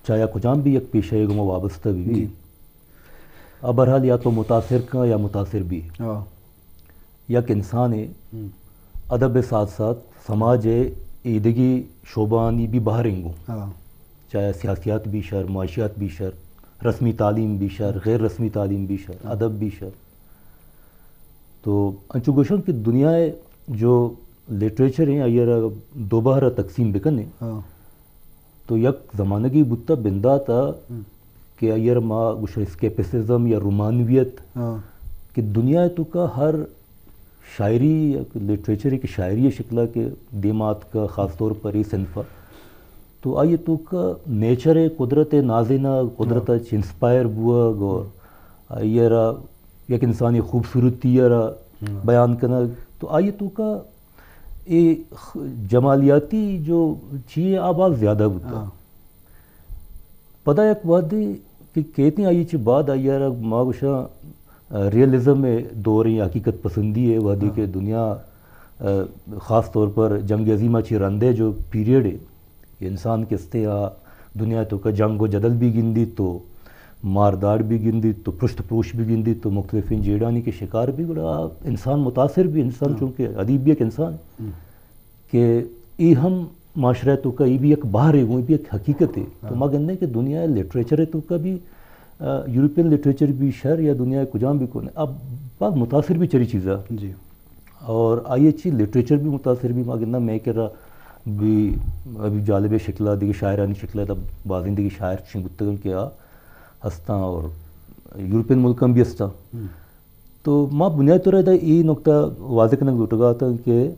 چاہے آ کجام بھی یک پیشہ ء گوما وابستہ بہ بی، جی۔ آ بہرحال یا تو متاثر کن یا متاثر بی۔ ہاں۔ یک انسانے ہم۔ ادب ء ساتھ ساتھ سماج ء ایدگی شعبہانی بھی بہر انگوں۔ ہاں۔ چاہے سیاسیات بھی شر، معاشیات بھی شر، رسمی تعلیم بھی شر، ہم۔ غیر رسمی تعلیم بھی شر، ہاں۔ ادب بھی شر۔ تو انچو گوشن کہ دنیا ء جو لٹریچر ہیں، آئی ء را دو بہر ء تقسیم بکنے۔ ہاں۔ تو یک زمانگی بوتا بندات ء ہم۔ کہ آئی ء را ما گوشاں اسکیپسزم یا رومانویت ہاں۔ کہ دنیا ء توکا ہر شاعری یا لٹریچر کہ شاعری ء شکل ء کہ دیما اتکا خاص طور پر اے صنف ء تو آئی ء توکا نیچر ء قدرت ء نازینگ، قدرت ء ہاں۔ چہ انسپائر بوگ اور ہم۔ آئی ء را یک انسانی خوبصورتی ء را ہم۔ بیان کنگ تو آئی ء توکا اے خ-، جمالیاتی جو چیئے آ باز زیادہ بوتا۔ ہاں۔ پدا یک وہدے کہ کیتیں آئی چہ بعد آئی ء را ما گوشاں، آ، ریئلزم ء دور ء حقیقت پسندی ء وہدے ہاں۔ کہ دنیا، آ، خاص طور پر جنگ عظیمہ چہ رندے جو پیریڈ ء کہ انسان کستے آ دنیا توکا جنگ و جدل بھی گندیت تو مارداڑ بھی گندیت تو پرشت پروش بھی گندیت تو مختلفیں جیڑانی کے شکار بھی گڑا انسان متاثر بھی انسان ہاں۔ چونکہ ادیب بھی ایک انسان ہے۔ ہم۔ کہ اے ہم معاشرہ توکا اے بھی یک بہرے گوں، اے بھی یک حقیقتے۔ تو ہاں۔ ما گندیں کہ دنیا لٹریچر توکا بھی، آ، یورپین لٹریچر بھی شر یا دنیا کجام بھی کون، اب باز متاثر بھی چری چیزا۔ جی۔ اور آئی چی لٹریچر بھی متاثر بھی ما گنداں میں کرا بھی ابھی جالب شکلا دیگه شاعرانی شکلا تا بازیں دیگه شاعر چشیں گتگن کہ آ ہستاں اور یورپین ملکاں بھی ہستاں۔ ہم۔ تو ما بنیادی طور ء ادا اے نقطہ واضح کنگ لوٹگا اتاں کہ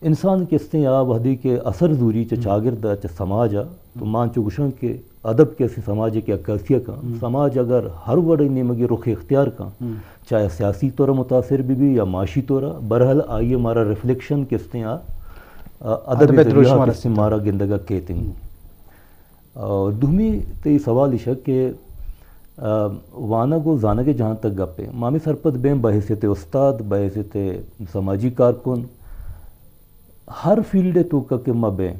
انسان کہ استیں آ وہدے کہ اثر زوری چہ ہم۔ چاگرد ء چہ سماج ء تو ہم۔ ما انچو گوشاں کہ ادب کہ استیں سماج ء کہ عکاسی ء کن، ہم۔ سماج اگر ہر وڑ نیمگے رخ اختیار کن، ہم۔ چاہے سیاسی طور ء متاثر بہ بی یا معاشی طور ء، بہرحال آئی ء مارا ریفلیکشن کہ استیں آ، آ، ادب ادب ء ذریعہ دروشم کہ استیں مارا گندگ ء کیت انت۔ ہم۔ اور دومی تئی سوال ایش کہ، آ، وانگ و زانگ ء جہاں تک گپ ء، ما ہمے سرپد بیں بحیثیت استاد، بحیثیت سماجی کارکن، ہر فیلڈ ء توکا کہ ما بیں،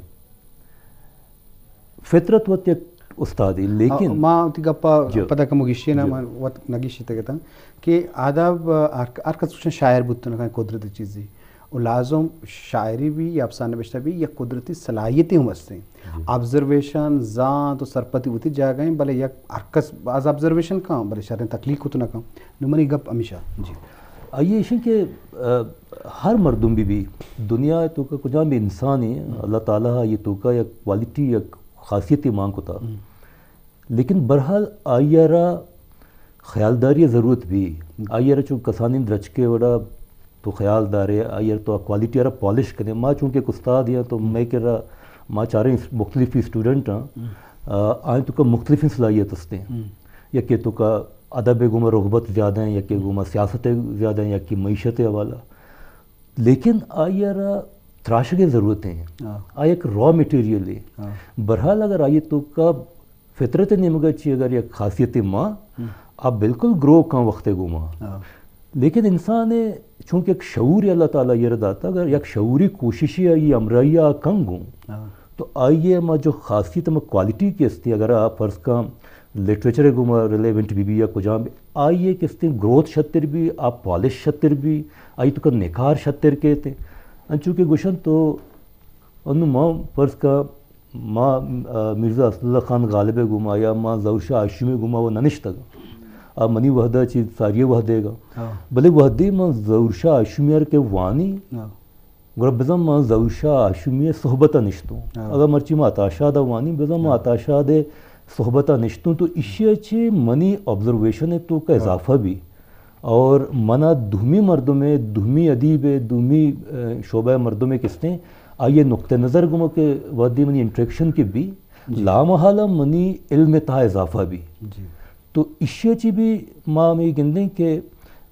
فطرت وت یک استادے، لیکن ما وتی گپا جو۔ پدا کمو گیشی نا، جو۔ من وت نگیشی تگتاں کہ آداب ہر، ہر کس کچھ شاعر بوت نہ کن قدرت چیزی۔ و لازم شاعری بھی یا افسانہ نبشتہ بھی یک قدرتی صلاحیتے ہم ہستیں۔ جی۔ آبزرویشن، زانت و سرپدی وتی جاگہ ہیں، بلے یک ہر کس باز آبزرویشن کن، بلے شریں تخلیق کت نہ کن۔ نو منی گپ ہمیشہ۔ جی۔ آئی ایشن کہ، آ، ہر مردم بھی بھی دنیا توکا کجام بھی انسان ہے، ہم۔ اللہ تعالیٰ یہ توکا یک کوالٹی، یک خاصیت مان کتا۔ ہم۔ لیکن بہرحال آئی ء را خیالداری ء ضرورت بی۔ ہم۔ آئی ء را چون کسانیں درچکے وڑا تو خیال دارے، آئی ء را تو آ کوالٹی ء را پالش کنے۔ ما چونکہ یک استاد یاں تو ہم۔ مئے کرا ما چاریں اس-، مختلف اسٹوڈنٹ ہاں، ہم۔ آ، آئیں توکا مختلف صلاحیت ہستیں۔ ہم۔ یکے توکا ادب ء گوما رغبت زیادہ ہیں، یکے ہم۔ گوما سیاست ء زیادہ ہیں، یکے معیشت ء حوالہ۔ لیکن آئی ء را تراشگ ء ضرورت ہیں۔ ہاں۔ آ یک را مٹیریل ہے۔ ہاں۔ بہرحال اگر آئی توکا فطرت ء نیمگ ء چی اگر یک خاصیت ما، ہم۔ آ بالکل گرو کن وقت ء گوما۔ ہاں۔ لیکن انسان ء چونکہ یک شعور اللہ تعالیٰ یہ داتا، اگر یک شعوری کوششی آئی ہمراہی آ کن گوں، ہاں۔ تو آئی ء ما جو خاصیت ما کوالٹی کی استی، اگر آ فرض کن لٹریچر ء گوما ریلیونٹ بی بی یا کجام بی، آئی ء کہ استیں گروتھ شتر بی، آ پالش شتر بی، آئی توکا نکار شتر کیت۔ انچو کہ گوشن تو انو ما فرض کا ما، آ، مرزا اسداللہ خان غالب ء گوما یا ما ظہور شاہ ہاشمی ء گوما و ننشتگ۔ آ منی وہد ء چی ساری وہدے گا۔ ہاں۔ بلے وہدے ما ظہور شاہ ہاشمی ء کہ وانی، ہاں۔ گڑا بزاں ما ظہور شاہ ہاشمی ء صحبت ء نشتوں۔ ہاں۔ اگاں مرچی ما عطا شاد ء وانیں، بزاں ما ہاں۔ عطا شاد ء صحبت ء نشتوں تو ایشی ء چہ منی آبزرویشن ء توکا ہاں۔ اضافہ بی۔ اور منا دومی مردم ء، دومی ادیب ء، دومی، اه، شعبہ ء مردم ء کستیں آئی ء نقطہ نظر گما کہ وہدی منی انٹریکشن کہ بی، جی۔ لامحالہ منی علم ء تہا اضافہ بی۔ جی۔ تو ایشی ء چہ بھی ما ہمے گندیں کہ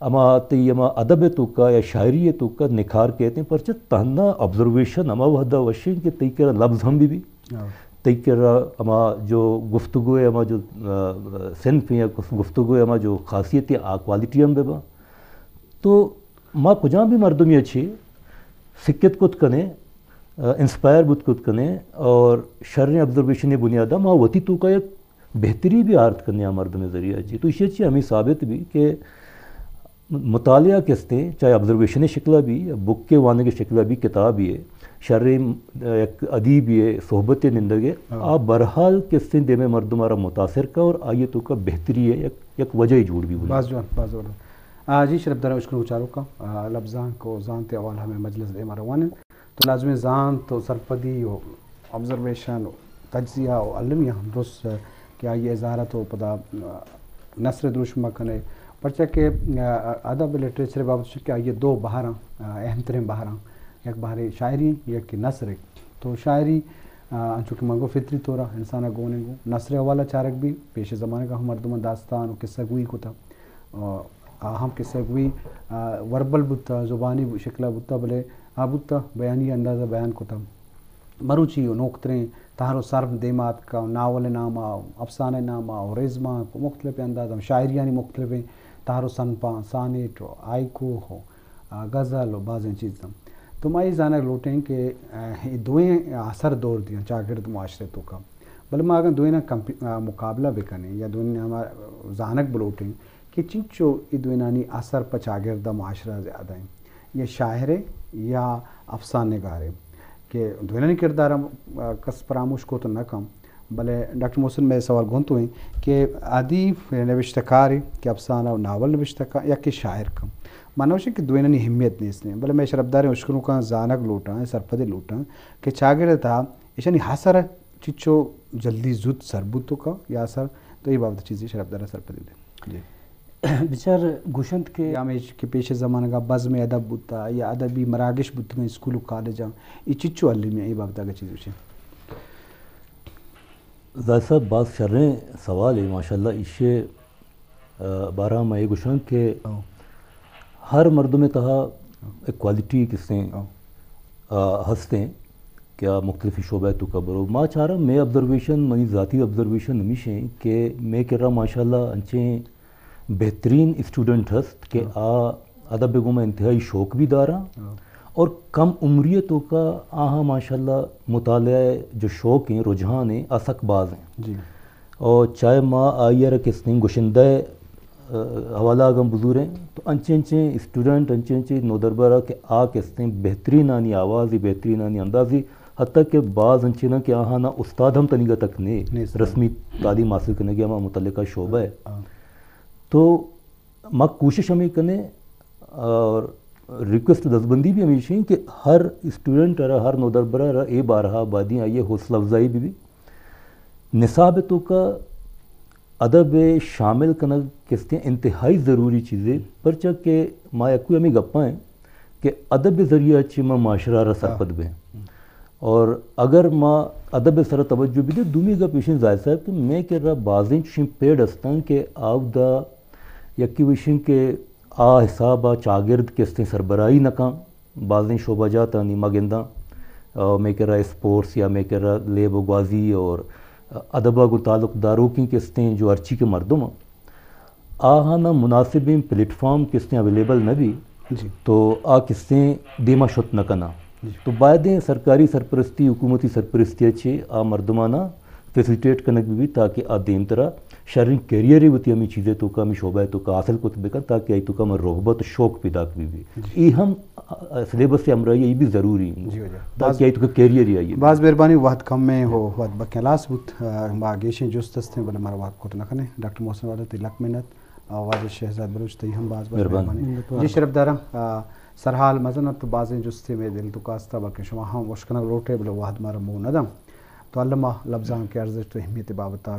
ہما تئی ہما ادب ء توکا یا شاعری ء توکا نکار کیت انت، پرچہ تہنا آبزرویشن ہما وہدا وشیں کہ تئی کرا لبز ہم بہ بی، ہاں۔ تئی کرا ہما جو گفتگو ء ہما جو، آ، صنف یا گفتگو ء ہما جو خاصیت ء آ کوالٹی ہم بہ باں۔ تو ما کجام بھی مردمی ء چہ سکت کت کنیں، انسپائر بوت کت کنیں اور شریں آبزرویشن بنیادا ما وتی توکا یک بہتری بھی آرت کنیں آ مردم ذریعہ چی۔ تو ایشی چی ہمیں ثابت بھی کہ مطالعہ کستیں، چاہے آبزرویشن شکلا بھی، بک کے وانگ شکلا بھی، کتاب بھی ہے، شریں یک ادیب بھی ہے، صحبت نندگے، آ بہرحال کستیں دیمے مردم آرا متاثر کا اور آئیے توکا بہتری ہے، یک، یک وجہ جوڑ بھی بنا۔ باز جوان، باز جوان۔ آ، جی شرف دارا اشکن چاروکا، آ، لبزانک و زانت حوالہ ہمیں مجلس دیما روان انت۔ تو لازمی زانت و سرپدی و آبزرویشن و تجزیہ و المی ہم درست کہ آئی اظہارت و پدا نثر دروشم کنے، پرچا کہ ادب لٹریچر بابت کہ آئی دو بہراں، اہم ترین بہراں، یک بہرے شاعری، یک نثر۔ تو شاعری انچو کہ من گو فطری طورا انسان گون گو نثر حوالہ چارگ بھی پیش زمانگا ہم مردم داستان و قصہ گوئی کتا۔ آ، آ ہم قصہ گوئی، آ، وربل بوتا، زبانی شکلا بوتا، بلے آ بوتا بیانی اندازہ بیان کتا۔ مروچی و نوکتریں تہر و سرم دیما اتکا، ناول ناما، افسانہ ناما، و ریزمانک و مختلف انداز ہم شاعریانی مختلفیں تہر و صنفاں، سانیٹ و ہائیکو و، آ، غزل و بازیں چیز ہم۔ تو ما یہ زانگ لوٹیں کہ، آ، یہ دوئیں اثر دور دیاں چاگرد معاشرے توکا۔ بلے ما اگاں دوئیناں کمپی-، آ، مقابلہ بکنیں یا دوئیناں ما زانگ بلوٹیں کہ چنچو اے دوئینانی اثر پہ چاگرد ء معاشرہ ء زیادہ انت، یا شاعر ء یا افسانہ نگار ء، کہ دوئینانی کردار ء کس پراموش کت نہ کن۔ بلے ڈاکٹر محسن مئے سوال گوں تو انت کہ ادیب نبشتہ کارے کہ افسانہ و ناول نبشتہ کن یا کہ شاعر کن، ما نوشیں کہ دوئینانی اہمیت نیست انت، بلے مئے شرفداریں اشکنوکاں زانگ لوٹاں، سرپدی لوٹاں کہ چاگرد ء تہا ایشانی اثر چچو جلدی زوت سر بوت کا یا اثر، تو اے بابت چیزے شرفدار ء سرپدی دے۔ جی۔ بچار گوشنت کہ یا ہمیش کہ پیش زمانگا بزم ادب بوتا یا ادبی مراگش بوتگاں اسکول و کالجاں، اے چچو المی اے بابت اگہ چیز گوشے۔ زاہد صاحب، باز شریں سوال ہے، ماشاءاللہ۔ ایشے، آ، بارہ ما اے گوشاں کہ ہر مردم تہا ایک کوالٹی کسیں، آ، ہستیں کہ آ مختلف شعبہ تو کا برو۔ ما چارا مئے آبزرویشن، منی ذاتی آبزرویشن ہمیش ہیں کہ مئے کرا ماشاءاللہ انچیں بہترین اسٹوڈنٹ ہست کہ آ ادب گوما انتہائی شوق بھی داراں اور کم عمری توکا آہاں ماشاءاللہ مطالعہ جو شوق ہیں، رجحان ہیں، آ سک باز ہیں۔ جی۔ اور چاہے ما آئی ء را کستیں گشندہ ء، آ، حوالہ اگاں بزوریں تو انچیں انچیں اسٹوڈنٹ، انچیں انچیں نودربر کہ آ کستیں بہترین آنی آوازی، بہترین آنی اندازی، حتیٰ کہ باز انچیں کہ آہاں نا استاد ہم تنیگا تک نے رسمی تعلیم حاصل کرنے کے ہما متعلقہ شعبہ ہے۔ تو ما کوشش ہمیں کنے اور ریکویسٹ دزبندی بھی ہمیش ہیں کہ ہر اسٹوڈنٹ ء را، ہر نودربر ء را اے بارہا بادیں آئی ء حوصلہ افزائی بھی بھی۔ نصاب توکا ادب ء شامل کنگ کستیں انتہائی ضروری چیزے، پرچا کہ ما یکوئی ہمیں گپاں ہیں کہ ادب ذریعہ چی ما معاشرہ را سرپد بیں۔ اور اگر ما ادب سر توجہ بھی دے، دومی گپ ایشیں زاہد صاحب کہ میں کہ را بازیں چشیں پیڑ ہستاں کہ آودا یکی وشیں کہ آ حساب ء چاگرد کستیں سربراہی نہ کن، بازیں شعبہ جاتانی ما گنداں، آ، مئے کرا اسپورٹس یا مئے کرا لیب و گوازی اور ادب ء گوں تعلق داروکیں کستیں جو ہرچی کہ مردم آں، آہاں نا مناسبیں پلیٹ فارم کستیں اویلیبل نہ بی، جی۔ تو آ کستیں دیما شت نہ کناں۔ جی۔ تو بایدیں سرکاری سرپرستی، حکومتی سرپرستی ء چہ آ مردمانا فیسلیٹیٹ کنگ بہ بیت تاکہ آ دیمترا شریں کیریئرے وتی ہمے چیزے توکا، ہمے شعبہ توکا حاصل کت بکن تاکہ آئی توکا ہما رغبت و شوق پیداک بہ بیت۔ جی۔ اے ہم، آ، سلیبس ہمراہی ای بھی ضروری ہیں۔ جی، جی۔ تاکہ آئی توکا کیریئر آئی۔ باز مہربانی، وقت کم میں ہو، وقت بکلاس بوت، آ، ما گیشیں جست ہستیں، بلے مارا وقت کت نہ کنے۔ ڈاکٹر محسن والا تئی لک منت، آ، واجہ شہزاد بلوچ تئی ہم باز باز مہربانی۔ مہربانی۔ جی شرف دارم، آ، سرحال مزن تو بازیں جستے میں دل تو کاستا، بلکہ شما ہم وشکنگ لوٹے، بلے وقت مارا مو نہ دم۔ تو الما لبزانک ارزشت و اہمیت بابتا